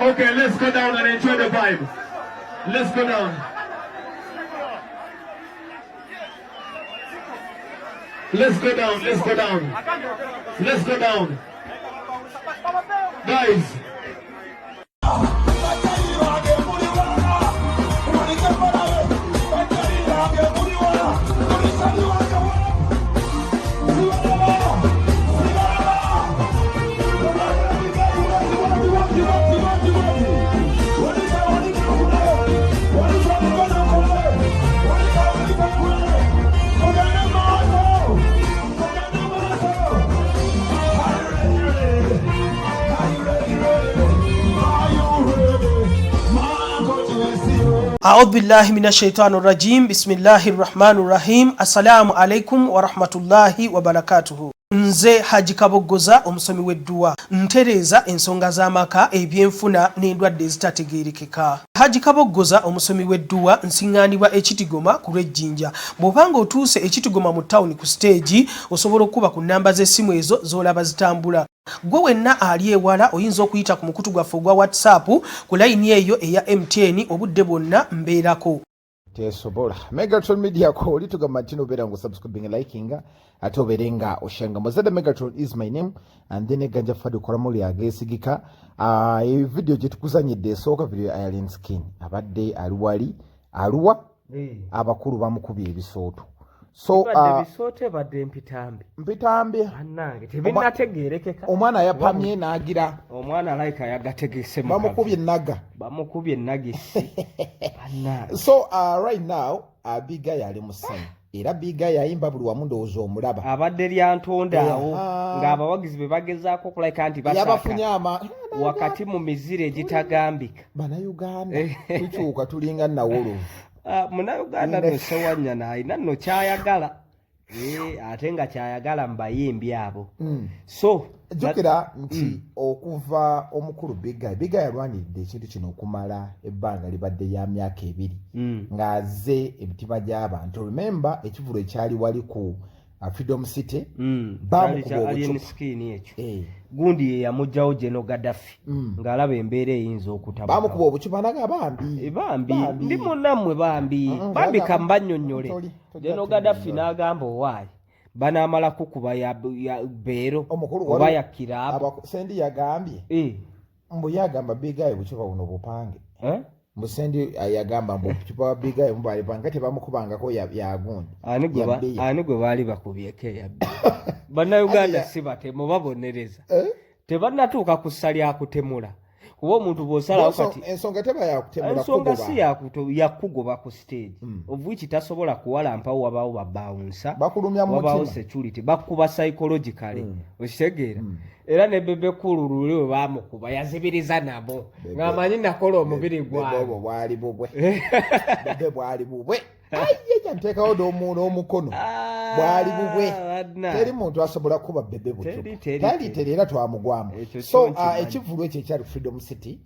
Okay, let's go down and enjoy the vibe. Let's go down. Let's go down, let's go down. Let's go down. Guys. Audhu billahi minashaitani rajim bismillahi rahmani rahim assalamu alaikum warahmatullahi wabarakatuhu. Nze Haji Kaboggoza omusomi w'edduwa ntereeza ensonga z'amaka ebyenfuna n'endwadde ezitategeerekeka. Haji Kaboggoza omusomi w'edduwa nsiŋŋaanibwa e Kitigoma ku lw'Ejjinja. Bw'oba ng'otuuse e Kitigoma mu ttawuni ku siteegi osobola okukuba ku nnamba z'essimu ezo z'olaba zitambula. Ggwe wenna ali ewala oyinza okuyita ku mukutu gwaffe ogwa WhatsApp ku layini eyo eya MTN obudde bwonna mbeerako. Tesobola Megatron Media ko oli tugamba nti nobeera nga osubscribing, liking, ate obeere nga oshenga muzadde. Megatron is my name and then eganja fadi kolamu lyageesigika. Ah, video gye tukuzanyidde esooka video ya Alien Skin abadde ali wali aluwa eh. Abakulu bamukubye ebisooto. So bisooto ebadde mpitambi. Mpitambi. Bannange, tebinnategeerekeka. Omwana yapamye n'agira. Omwana layika yagategese. Bamukubye naga. Bamukubye nagisi, bannange. So right now Big Eye ali mu ssanyu era Big Eye ayimba buli wamu, ndowooza omulaba. Abadde lyantonda awo ng'abawagizi be bagezaako okulayika nti yabafunye basaka ama wakati mu miziro egitagambika. Bannayuganda tukyuka, tulinga nawolovu. Ah, Munnayuganda nno Sewanyana alina nno kyayagala. Eh, ate nga kyayagala mu bayimbi abo. So Jjukira nti okuva omukulu Big Eye, Big Eye yalwaniridde ekintu kino okumala ebbanga libadde lya myaka 2 ng'aze emitima gy'abantu. Remember ekivulu ekyali wali ku Freedom City, baamukuba kyali kya Alien obucupa. Skin ekyo. Eh, Gundi ye yamugjawo Geno Gaddafi ng'alaba embeera eyinza okutabuka. Baamukuba obucupa naga bambi. Eh, bambi ndi munnammwe bambi. Bambi kambannyonnyole. Tojja Geno Gaddafi tunnyonnyola. n'agamba owaayi banaamala kukuba ya beero Omukulu oba wali- ya kiraabu. Sendi yagambye Eh, mbu yagamba Big Eye bucupa buno bupange. Eh? Mbu Sendi yagamba mbu obucupa bwa Big Eye mubalipanga tebamukubangako yagundi. Ani gwe Ya bbeeyi. Ani gwe baali bakubyeko eyabbi? Bannayuganda Ani si batemu, babonereza. Eh? Tebannatuuka ku ssa lya kutemula, kuba omuntu bw'osalawo kati Ensonga teba yakutemula. Ensonga Kugoba. si yakugoba ku stage, of which tasobola kuwalampawo, wabawo babouncer. Bakulumya mu Wabawo mutima. security, bakuba psychologically, okitegeera? Era ne Bebe Cool luli we bamukuba yazibiriza nabo ng'amanyi nakola omubiri Bebe gwange. Obwo bwali bubwe, Bebe bwali bubwe. Ayeya nteekawo n'omukono, bwali bubwe. Ah, bannange. Teri muntu asobola kuba Bebe Teri, bucupa. teri, Tali teri. teri era twamugwamu. Ekyo So kyo nkimanyi. Ekivulu ekyo ekyali Freedom City,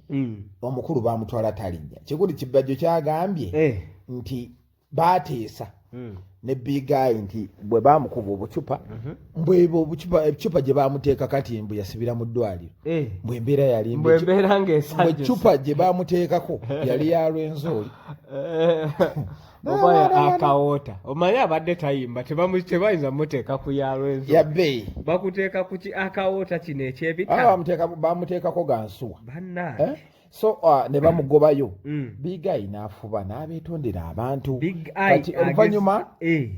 omukulu bamutwala talinnya kiguli kibajjo kyagambye nti bateesa ne Big Eye nti bwe bamukuba obucupa, mbwebwe obucupa, ecupa gye bamuteeka kati mbu yasibira mu ddwaliro. Mbwe embeera yali mbi. Mbwe embeera Mbwe ng'esajjuse. ecupa gye bamuteekako yali ya Lwenzooli. Oba akawoota, omanyi abadde tayimba, tebayinza muteeka ku yalwenzo. Ya bbeeyi. Bakuteeka ku ki akawoota kino Ah, ekyebita. bamuteekako gansuwa. Bannange. Eh? So ne bamugobayo. Big Eye n'afuba n'abeetondera abantu. Big Eye Kati oluvannyuma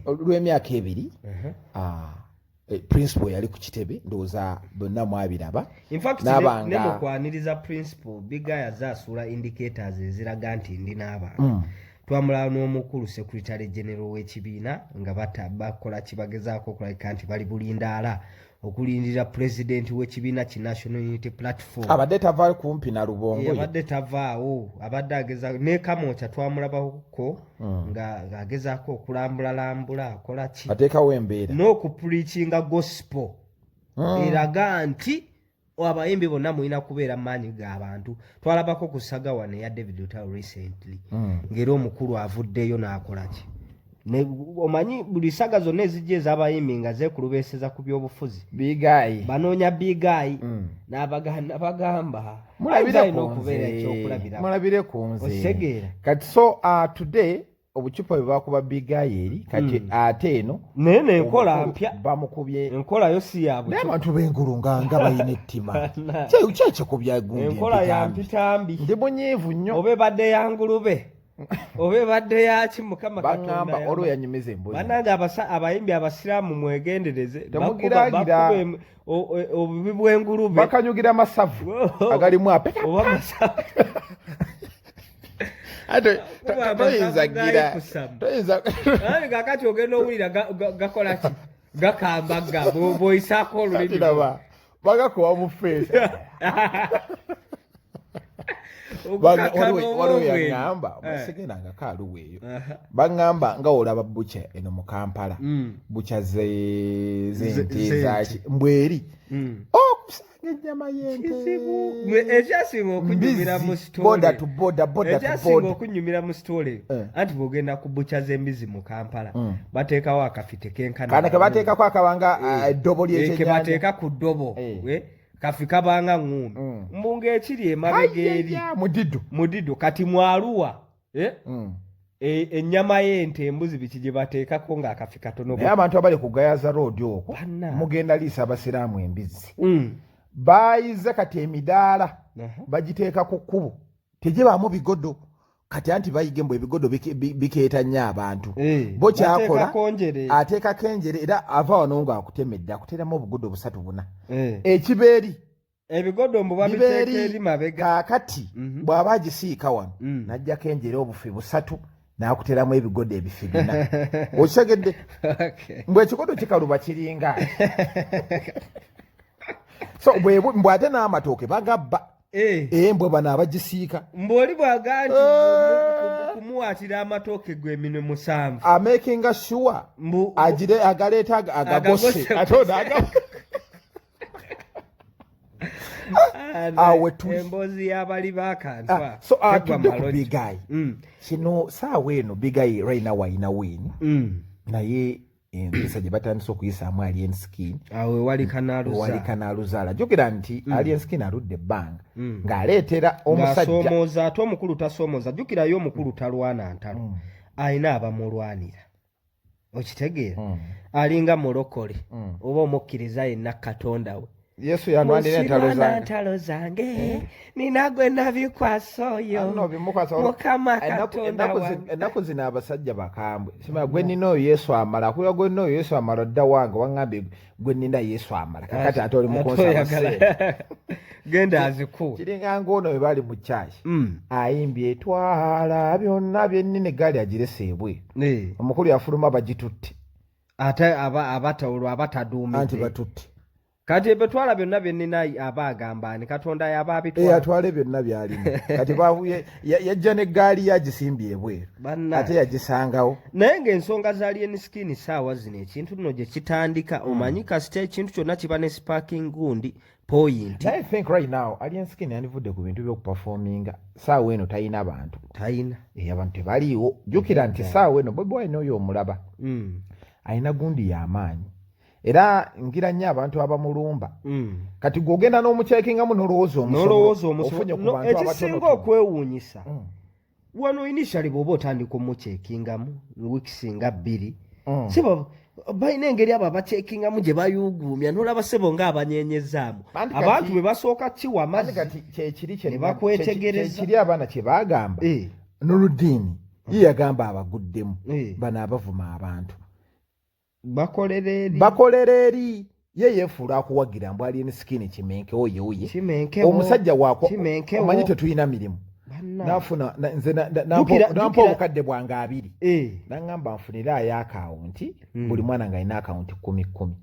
lw'emyaka 2, principal yali ku kitebe, ndowooza bonna mwabiraba. In fact, N'abanga- ne mukwaniriza principal, Big Eye azze asuula indicators eziraga nti ndi n'abantu. Twamulaba n'omukulu secretary general w'ekibiina nga bakola kibagezaako okulabika nti bali bulindaala okulindira pulezidenti w'ekibiina ki National Unity Platform. Abadde tava kumpi na Lubongo. Abadde tavaawo, abadde ageza ne Kamwokya twamulabako nga agezaako okulambulalambula akola ki. Ateekawo embeera. N'okupreachinga gospel eraga nti abayimbi bonna mulina kubeera maanyi g'abantu. Twalabako ku saga wano eya David Lutalo recently, ng'era omukulu avuddeyo n'akola ki. Omanyi buli saga zonna ezijja ez'abayimbi nga zeekulubeeseza ku byobufuzi, Big Eye banoonya Big Eye. N'abagamba Mulabire alina ku okubeera nze. ekyokulabirako. Mulabire ku nze. Okitegeera? Kati so today obucupa bwe bakuba Big Eye eri kati ate eno Naye nenkola omukulu mpya. Bamukubye. Enkola yo si ya Naye bucupa. abantu b'engulu nga balina ettima. Kyekikubya gundi Enkola ya empitambi. mpitambi. Ndi munyiivu nnyo. Oba ebadde ya ngulube oba ebadde yaki, Mukama Baŋŋamba Katonda. olwo yanyumiza emboozi. Bannange, abayimbi abasiraamu mwegendereze. Temugiraagira. Bakuba obubi bw'engulube. Bakanyugira masavu agalimu apeta. Oba masavu. Ate Kuba amasavu toyinza gira gayikusamu. Toyinza. Naye kakati ogenda owulira gakola ki, gakambagga bw'oyisaako olulimi. Kati laba bagakuwa mu face. Okukakana oba Waliwo obwenyi. yaŋŋamba sigendangako aluwa eyo. Baŋŋamba nga olaba butcher eno mu Kampala, butcher z'ente Z'ente. zaki mbweri okusanga ennyama y'ente. Kizibu. Ekyasinga okunyumira mu Mbizi, border to border, border to Ekyasinga border. okunyumira mu story, anti bw'ogenda ku butcher z'embizi mu Kampala, bateekawo akafi tekenkana. Kana ke bateekako akabanga eddobo Ke ly'ekyennyanja. bateeka ku ddobo. Kafi kabanga ŋŋumbi. Mbu ng'ekiri emabega eri Ayaya, mudido. Mudido kati mwaluwa, eh? Ennyama y'ente, embuzi, biki gye bateekako ng'akafi katono. Naye abantu abali ku Gayaza Road okwo, Banna. mugenda liisa abasiraamu embizzi. Bayize kati emidaala bagiteeka ku kkubo, tegibaamu bigodo. Kati anti bayige mbu ebigodo bikeeta nnyo abantu. Bo kyakola Bateekako njere. Ateekako enjere, era ava wano ng'akutemedde akuteramu obugodo busatu buna. Ekibeeri Ebigodo mbu babiteeka bibeeri eri mabega. Kaakati bw'aba agisiika wano, n'ajjako enjere obufi busatu n'akuteramu ebigodo ebifi bina. Okitegedde? Okay. Mbwe ekigodo kikaluba kiringa so mbwe ate n'amatooke bagabba. Embwe bano abagisiika. Mbw'oli bw'agaa nti kumuwaatira amatooke gwe eminwe 7. Amakinga sure agire agaleeta agagose. Agagose. Ate ono Awo tuli. Emboozi y'abali b'akantu. So Tegwa tudde ku malojja. Big Eye. Kino saawa eno Big Eye right now alina win, naye empisa gye batandise okuyisaamu Alien Skin, Awo ewali kanaaluza. Wali kanaaluzaala. Jjukira nti Alien Skin aludde ebbanga ng'aleetera omusajja. Ng'asoomooza, ate omukulu tasoomooza. Jjukirayo omukulu talwana ntalo, alina abamulwanira, okitegeera? Alinga mulokole oba omukkiriza yenna, Katonda we. Yesu yanwanira entalo Musirwana zange. Ntalo zange nina gwe nabikwasa oyo. Ano bimukwasa Mukama Katonda wange. Ennaku zino abasajja bakambwe. Sima gwe nina oyo Yesu amala kuba gwe nina oyo Yesu amala. Dda wange waŋŋambye gwe nina Yesu amala, kakati ate oli Ate mukunsaba oyagala. ssente. Genda azikuwe. Kiringa ng'ono bwe bali mu kyaki ayimbye twala byonna byennina, eggaali agirese ebweru. Omukulu yafuluma bagitutte. Ate aba abata olwo Anti abataduumidde. Batutte. Kati ebetwala byonna byenina aba agamba ani? Katonda yaba abitwala. Atwale byonna byalina. Kati yajja n'eggaali ye agisimbye ebweru. Bannange. Ate yagisangawo. Naye ng'ensonga za Alien Skin saawa zino ekintu nno gye kitandika, omanyi kasita ekintu kyonna kiba ne sparking gundi point. I think right now Alien Skin yandivudde ku bintu by'okuperforminga. Saawa eno talina bantu. Talina. Abantu tebaliiwo. Jjukira nti saawa eno Bobi Wine oyo omulaba alina gundi y'amaanyi, era ngira nnyo abantu abamulumba. Kati gw'ogenda n'omucekingamu n'olowooza N'olowooza ofunye ku No, bantu ekisinga abatonotono. okwewuunyisa wano, initially bw'oba otandika omucekingamu weeks nga 2, sebo balina engeri abo abacekingamu gye bayuuguumya n'olaba sebo ng'abanyenyezaamu. Anti kati- Abantu bwe basooka kiwa Anti amazzi kati kyekiri ne bakwetegereza. Kyekiri abaana kye baagamba. Noludiini ye yagamba abaguddemu bano abavuma abantu Bakolera eri. Bakolera eri. Ye yeefuula akuwagira mbu Alien Skin kimenkewo yeoye. Kimenkewo. Omusajja wako Kimenkewo. omanyi tetulina mirimu. Banna. Nafuna nze nampa obukadde bwange 20. Naŋŋamba nfunire ayo akawunti. Buli mwana ng'alina akawunti kumi kumi.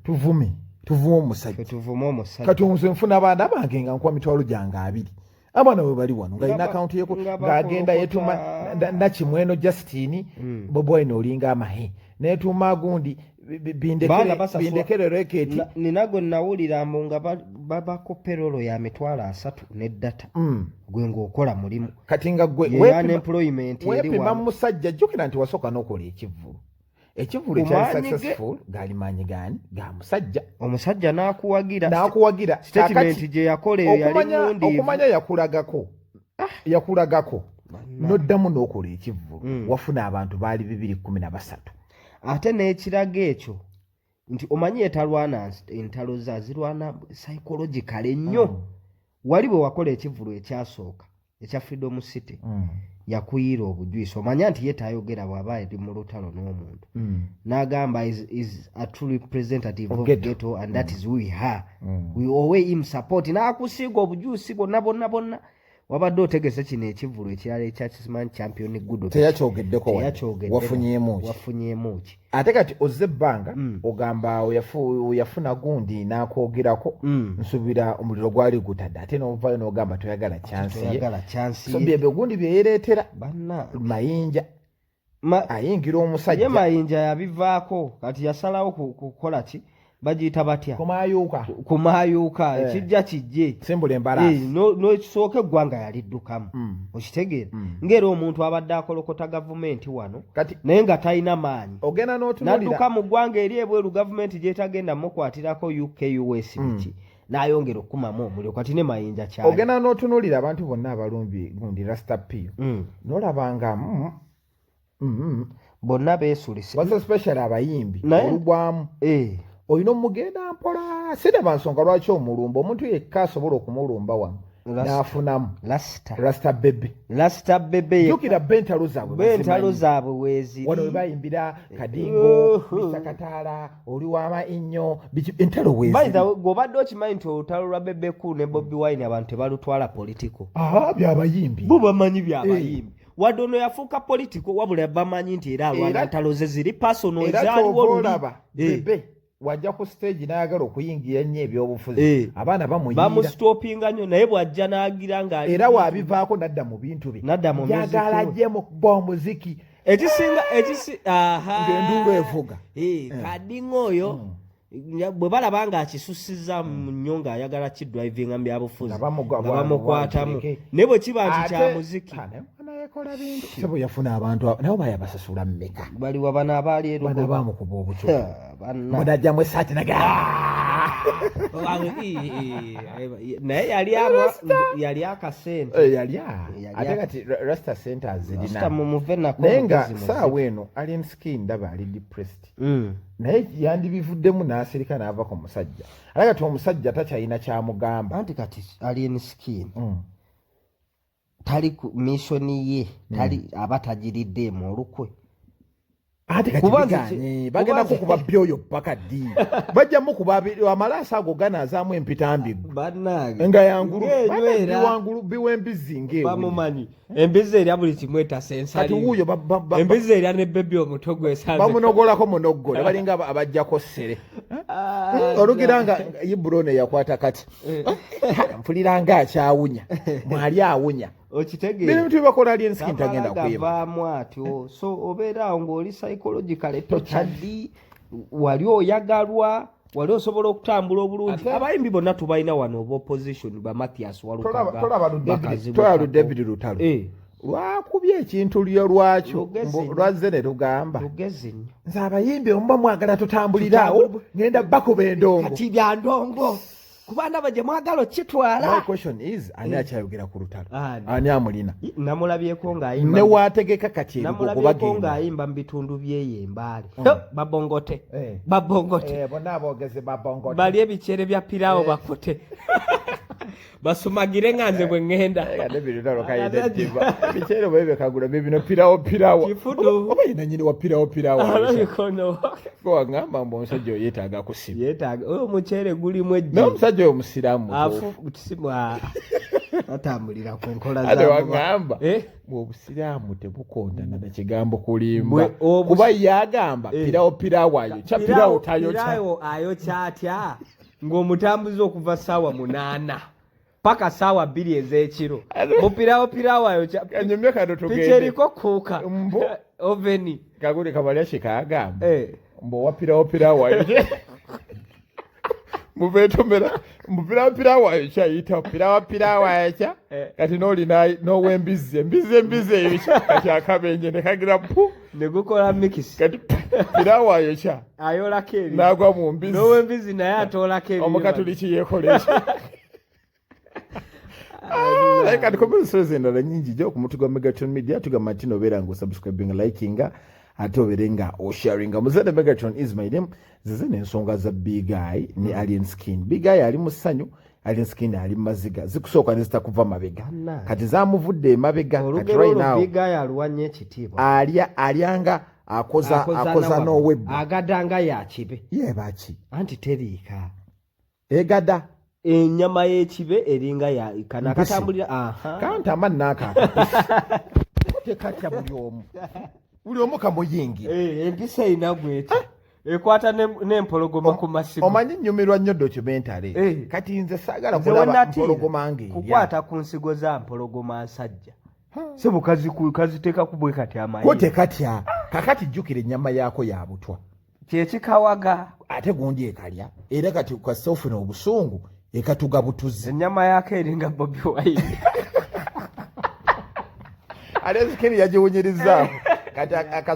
Tuvume tuvume omusajja. Ffe tuvume omusajja. Kati nze nfuna abaana bange nga nkuwa mitwalo gyange 20, abaana bwe bali wano ng'alina akawunti yeko Nga ng'agenda bakolokota. yetuma nakimweno Justine. Bobi Wine olinga amahe. Netuuma gundi bindekere reketi. Nina gwe nawulira mbu nga babako payroll ya 300,000 ne data. Gwe ng'okola mulimu. Kati nga gwe unemployment eri wano. Musajja jjukira nti wasooka n'okola ekivvulu. Ekivvulu ekyali successful gaali maanyi gaani ga musajja. Omusajja n'akuwagira. N'akuwagira. Statement gye yakola eyo yali nnungi. Okumanya yakulagako. Yakulagako. N'oddamu n'okola ekivvulu. Wafuna abantu baali 213. Ate n'ekiraga ekyo nti omanyi etalwana entalo zazirwana psychological ennyo. Wali bwe wakola ekivvulu ekyasooka ekya Freedom City yakuyiira obujwisi, omanya nti ye tayogera bw'aba ali mu lutalo n'omuntu. N'agamba is a true representative of ghetto and that is who we are. We owe him support. N'akusiiga obujuusi bwonna bwonna bwonna. Wabadde otegese kino ekivvulu ekirala ekya Kisimanyi Champion Gudo. Teyakyogeddeko wafunyeemu ki? Wafunyeemu ki? Ate kati ozze ebbanga ogamba yafuna gundi n'akwogerako, nsuubira omuliro gwali gutadde, ate n'ovaayo n'ogamba toyagala chansi ye. So byebyo gundi bye yeereetera Mayinja ayingira omusajja. Ye Mayinja yabivaako kati yasalawo kukola ki? Bagiyita batya? Kumayuuka. Kumayuuka, kijja kijje. Simbula embalaasi. N'ekisooka eggwanga yaliddukamu. Okitegeera? Ng'era omuntu abadde akolokota gavumenti wano naye nga talina maanyi. Ogenda n'otunuulira. N'adduka mu ggwanga eri ebweru gavumenti gy'etagenda mukwatirako UK, US biki. N'ayongera okukumamu omuliro kati ne Mayinja kyali. Ogenda n'otunuulira abantu bonna abalumbi gundi Rasta P. N'olaba nga bonna beesulise. Basa special abayimbi olugwamu. Olina omugenda mpola. Siraba nsonga lwaki omulumba. Omuntu yekka asobola okumulumba wano n'afunamu. Rasta Bebe. Rasta Bebe. Jjukira bo entalo zaabwe. Bo entalo zaabwe weeziri. Wano we bayimbira Kadingo, Mr. Kataala, oli wama ennyo. Entalo weeziri. By the way, gw'obadde okimanyi nti olutalo lwa Bebe Cool ne Bobi Wine abantu tebalutwala political. By'abayimbi. Bo bamanyi by'abayimbi. Wadde ono yafuuka political wabula bamanyi nti era alwana ntalo ze ziri personal ezaaliwo luli. Bebe wajja ku stage n'ayagala okuyingira ennyo ebyobufuzi. Abaana bamuyiira. Bamusitopinga nnyo naye bw'ajja n'agira nga era waabivaako n'adda mu bintu bye. N'adda mu muziki. Njagala ajje mu kuba omuziki. Ekisinga ng'enduulu evuga. Kadingo oyo bwe balaba ng'akisussizza nnyo ng'ayagala kidrivinga mu byabufuzi nga bamukwatamu. Naye bwe kiba nti kya muziki. Sebo yafuna abantu nabo bayabasasula mmeka. Baliwa bano abaali ero. Bano baamukuba obucupa. Munajjamu essaati naga. Naye yali akasente. Yali ate kati Rasta Center azirina. Naye nga ssaawa eno Alien Skin ndaba ali depressed. Naye yandibivuddemu n'asirika n'ava ku musajja. Ate kati omusajja takyalina kyamugamba. Anti kati Alien Skin tali ku mission ye, tali aba tagiriddeemu olukwe. Ate kati bigaanye, bagenda kukuba byoyo paka ddi? Bajja mukuba amalaasi ago ganaazaamu empitambi. Bannange. Nga yangulu, biwangulu biwa embizzi ng'ewo. Bamumanyi. Embizzi erya buli kimu etasa ensali. Kati wuuyo embizzi erya ne bebi omuto gwesanze. Bamunogolako munoggole, balinga abajjako ssere. Olugira nga Ibrone yakwata kati. Mpulira nga akyawunya. Mwali awunya. Okitegeera. Bino bintu bibakola Alien Skin tagenda kuyima. Gavaamu atyo. So obeera awo ng'oli psychological tortured, wali oyagalwa, wali osobola okutambula obulungi. Abayimbi bonna tubalina wano oba opposition ba Mathias Walukaga. Tolaba David Lutalo. Lwakubye ekintu lyo lwakyo lwazze ne lugamba. Nze abayimbi omuba mwagala tutambuliraawo ngenda bakuba endongo. Kati bya ndongo. Kuba ndaba gye mwagala okitwala. My question is, ani akyayogera ku lutalo? Ani amulina? Namulabyeko ng'ayimba. Ne waategeka kati ebigo Namulabyeko kubagenda. ng'ayimba mu bitundu by'eyo Embaale. Babongote. Babongote. Bonna aboogezi babongote. Bali ebikyere bya piraawo bakote. Basumagire nga nze bwe ŋŋenda. David Lutalo kayina eddiba. Ebikyere bwe bikagula bye bino piraawo piraawo. Kifudu. Oba yina nnyini wa piraawo piraawo. Alabikono. Gwe wangamba mbu omusajja oyo yeetaaga kusiba. Yeetaaga. Oyo omuceere gulimu eggi. Naye omusajja oyo musiraamu mutuufu. Afu, kisimu, atambulira ku nkola Ate za wangamba, mbu obusiraamu tebukontana na kigambo kulimba. Bwe obusi- Kuba ye agamba, piraawo piraawo ayokya, piraawo tayokya. Piraawo ayokya atya? Ng'omutambuze okuva ssaawa 8. Paka saawa 2 ez'ekiro. Mupirawo pirawo ayokya. Kanyumye kano tugende. Piki eriko kuuka. Mbu. Oveni. Kaguli kabalya kikagamba. Eh. Mbu wapirawo pirawo ayokya. Mubetomera mupirawo pirawo ayokya yita pirawo pirawo ayokya. Eh. Kati n'olina n'ow'embizzi embizzi embizzi eyokya kati akabenje ne kagira pu. Ne gukola mikisi. Kati pirawo ayokya. Ayolako ebintu. N'agwa mu mbizzi. N'ow'embizzi naye atoolako ebintu. Omukatuliki yeekola ekyo. Naye kati komensezi endala nyingi gyo ku mutu gwa Megatron Media tugamba nti nobeera nga osubscribinga, likinga ate obeere nga osharinga. Muzadde Megatron is my name. Zize n'ensonga za Big Eye ne Alien Skin. Big Eye ali mu ssanyu, Alien Skin ali mu maziga. Zikusooka ne zitakuva mabega. Bannange. Kati zaamuvudde emabega. Kati Olugero right olwo now, Big Eye aluwa nnyo ekitiibwa. alyanga akoza nawa. n'owebbu. Agada nga ya kibe. Ye baki? Anti teriika. Egada. Ennyama y'ekibe eringa ya kana Mpisi. akatambulira, aha. Kantama nnaaka akapisi. Tekatya buli omu. Buli omu kamuyingira. Empisi erina bw'eti. Ekwata n'empologoma ku masigo. Omanyi nnyumirwa nnyo documentary. Kati nze saagala Nze kulaba wenatiira mpologoma ng'erya. Kukwata ku nsigo za mpologoma nsajja. Sebo kaziteeka ku bwe kati amayembe. Ko tekatya. Kakati jjukira ennyama yaako ya butwa. Kyekikawaga. Ate gundi ekalya. Era kati kasita ofuna obusungu ekatuga butuzi. Ennyama yaako eringa Bobi Wine. Ate sikini yagiwunyirizaako. Kati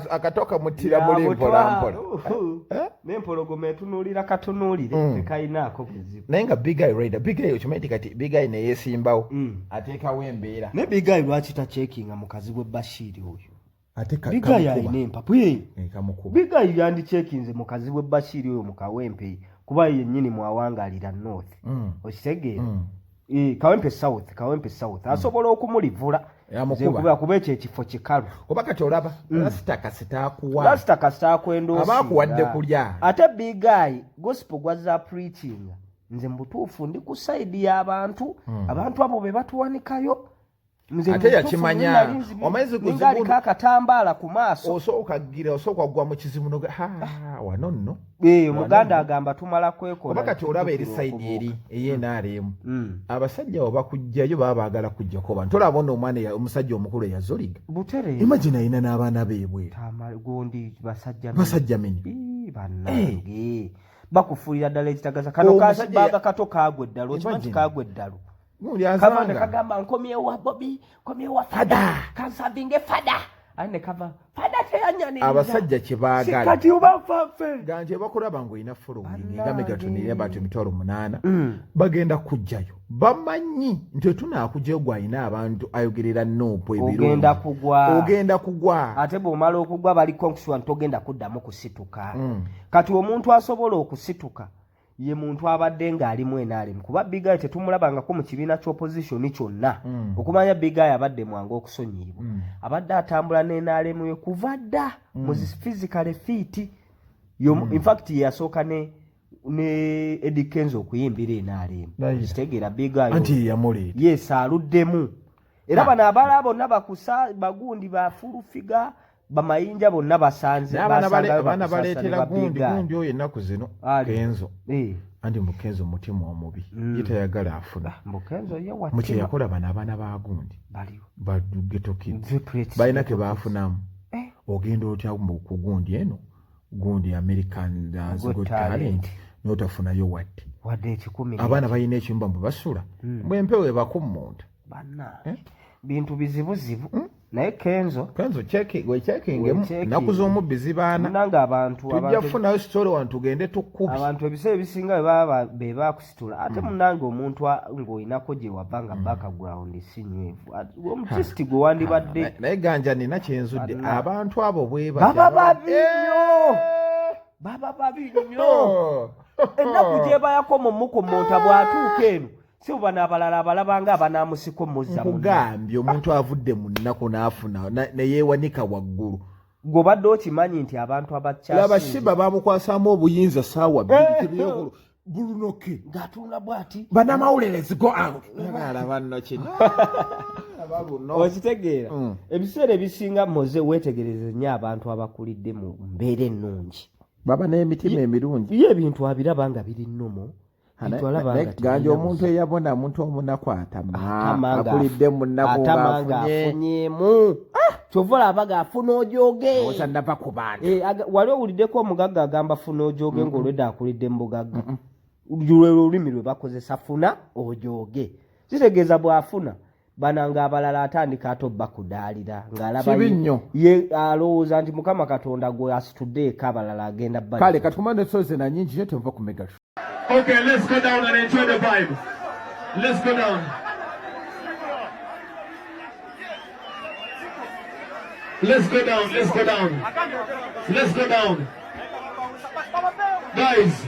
akatoka mutira muli Ya mpola butwa. mpola. Uhu. N'empologoma etunuulira katunuulire, tekayinaako buzibu. Naye nga Big Eye Rider, Big Eye okimanyi nti kati Big Eye ne yeesimbawo. Ateekawo embeera. Ne Big Eye lwaki tacekinga mukazi we Bashir oyo? Ate Big Eye kamukuba. alina empapu. Ye. Kamukuba. Big Eye yandicekinze mukazi we Bashir oyo mu Kawempe, kuba ye yennyini mwawangalira North. Okitegeera? Kawempe South, Kawempe South. Asobola okumulivula. Yamukuba. Nze kuba ekyo ekifo kikalu. Oba kati olaba, Rasta kasita akuwa. Rasta kasita akwenda Aba osinga. akuwadde kulya. Ate Big Eye, gospel gwazza preaching. Nze mu butuufu ndi ku side y'abantu. Abantu abo be batuwanikayo. Nze Ate mu butuufu yakimanya. nali nzibi- Omanyi ninga aliko akatambaala ku maaso. Osooka gira, osooka kugwa mu kizibu n'oga, ha, wano nno. Omuganda agamba tumala kwekola. Oba kati olaba eri tujjukira side okubuuka. eri ey'NRM. Abasajja abo bakujjayo baba baagala kujjako bantu. Olaba ono omwana omusajja omukulu eyazuliga. Butereevu. Imagine alina n'abaana be ebweru. Tama, gundi basajja mene. Basajja mene. Ii, bannange. Bakufuulira ddala ekitagaza. Kano Omusajja kasibaaga kato kaagwa eddalu. Okimanyi nti Imagine. kaagwa eddalu. Gundi Kava ne azanga. kagamba nkomyewo wa Bobi, nkomyewo wa Fada. Kansavinge Fada. Aye ne kava, Fada teyanyaniriza. Abasajja kye baagala. Sikati oba nfanfe. Ganje bakulaba ng'olina following, nga Bannange. Megatron eri abantu emitwalo 8. Bagenda kujjayo. Bamanyi nti tunaakuggyayo gw'alina abantu ayogerera Nuupu ebirungi. Ogenda kugwa. Ogenda kugwa. Ate bw'omala okugwa bali constituent togenda kuddamu kusituka. Kati omuntu asobola okusituka ye muntu abadde ng'alimu NRM, kuba Big Eye tetumulabangako mu kibiina ky'opposition kyonna. Okumanya Big Eye abadde mwangu okusonyiyibwa. Abadde atambula ne NRM ye kuva dda mu zi physical fit. In fact, ye yasooka ne Eddy Kenzo okuyimbira NRM. Kitegeera Big Eye Anti ye yamuleeta. Yes, aluddemu. Era bano abalala bonna bakusa, bagundi ba full figure, bamayinja bonna basanze, Naye abaana basangayo abaana bakusasa ne baleetera ba gundi, Big Eye. gundi oyo ennaku zino, Ali. Kenzo. Anti mu Kenzo mutima omubi. Ye tayagala afuna. Mbu Kenzo ye wa Mu kye ttima. yakola bano abaana ba gundi. Baliwo. Ba ghetto kids. Nze Pretty Balina Ghetto ke Kids. baafunamu. Ogenda otya mu ku gundi eno? Gundi American Got Got Talent. Talent. N'otafunayo wadde. Wadde ekikumi. Abaana balina ekiyumba mwe basula. Mbwe empewo ebakummunta. Bannange. Bintu bizibuzibu. Naye Kenzo. Kenzo we checkingemu. We checking. Nnaku z'omubbi zibaana. Munnange abantu, Tujja abantu kufunayo story wano tugende tukkubi. Abantu ebiseera ebisinga bwe baba be baakusitula. Ate munnange omuntu ng'olinako gye wava nga background si nywevu. Omutisiti gwe wandibadde. Naye Ganja nina kye nzudde. Banna. Abantu abo bwe batyo. Baba babi nnyo. Baba babi nnyo. Ennaku gy'ebayako mu mukumunta bw'atuuka eno. Si bwe bano abalala abalaba nga abanaamusika omuzza munne. Nkugambye omuntu avudde mu nnaku n'afuna, ne yeewanika waggulu. Gwe obadde okimanyi nti abantu abakyasinze. Laba Shiba baamukwasaamu obuyinza ssaawa bbiri, tebyekolo. Bulunoke. Ng'atunula bw'ati. Bannamawulire, let's go out. Laba nno kino. Laba luno. Okitegeera. Ebiseera ebisinga Moze weetegereze nnyo abantu abakulidde mu mbeera ennungi. Baba n'emitima emirungi. Ye ebintu abiraba nga biri nnomo. Ganja omuntu eyabona omuntu omunaku atama akulidde mu nnaku ng'afunyeemu ah! Kyova olaba g'afuna ojoge nava ku bantu. Eh, wali owuliddeko omugagga agamba funa ojoge ng'olwedda akulidde mu bugagga? Lwe lulimi lwe bakozesa, funa ojoge, kitegeeza bw'afuna bana nga abalala atandika ate obba kudaalira ng'alaba Kibi nnyo. Ye alowooza nti Mukama Katonda gwe asitudde eka, abalala agenda bali. Kale katukuma nesoze na nyingi nyo, tenva ku Mega Show. Okay, let's go down and enjoy the vibe. Let's go down. Let's go down. Let's go down. Let's go down. Guys.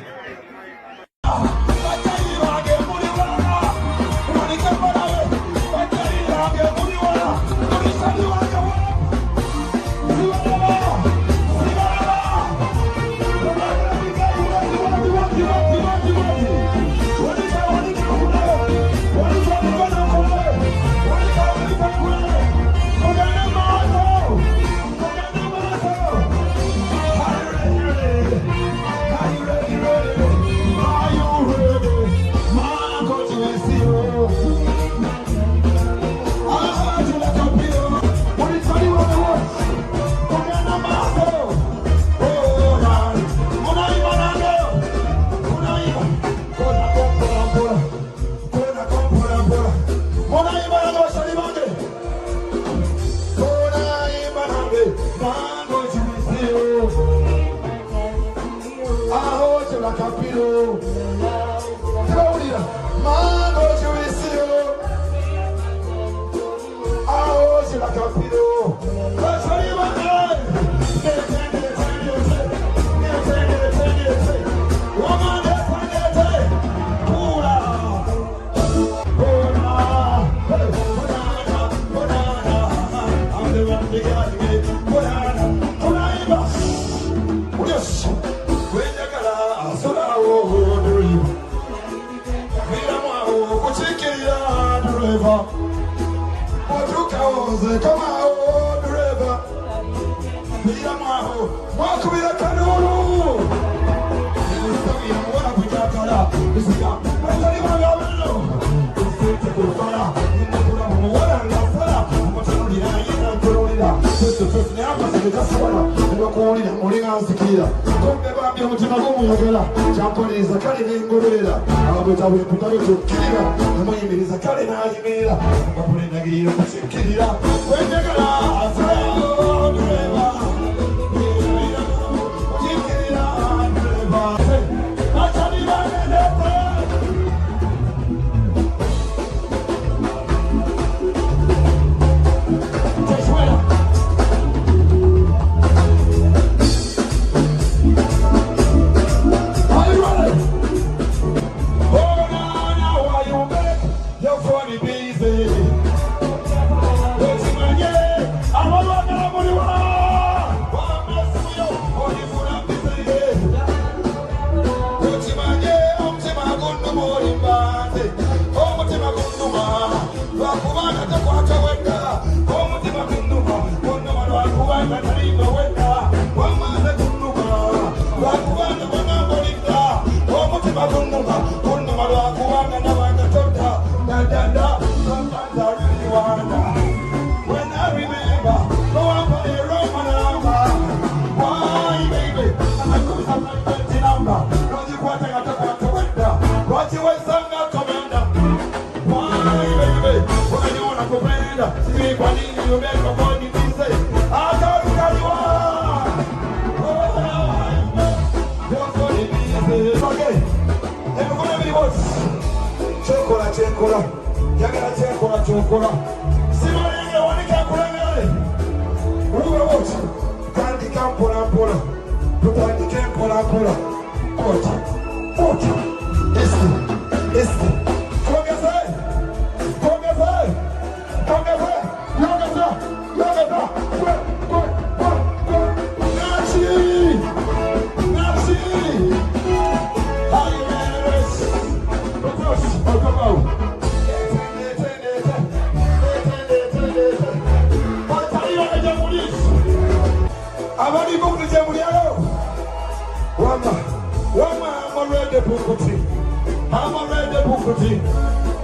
Bukuti.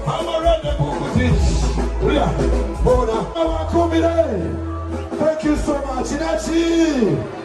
Abalwadde bukuti. Ulya, bona. Abakumire. Thank you so much. Naki.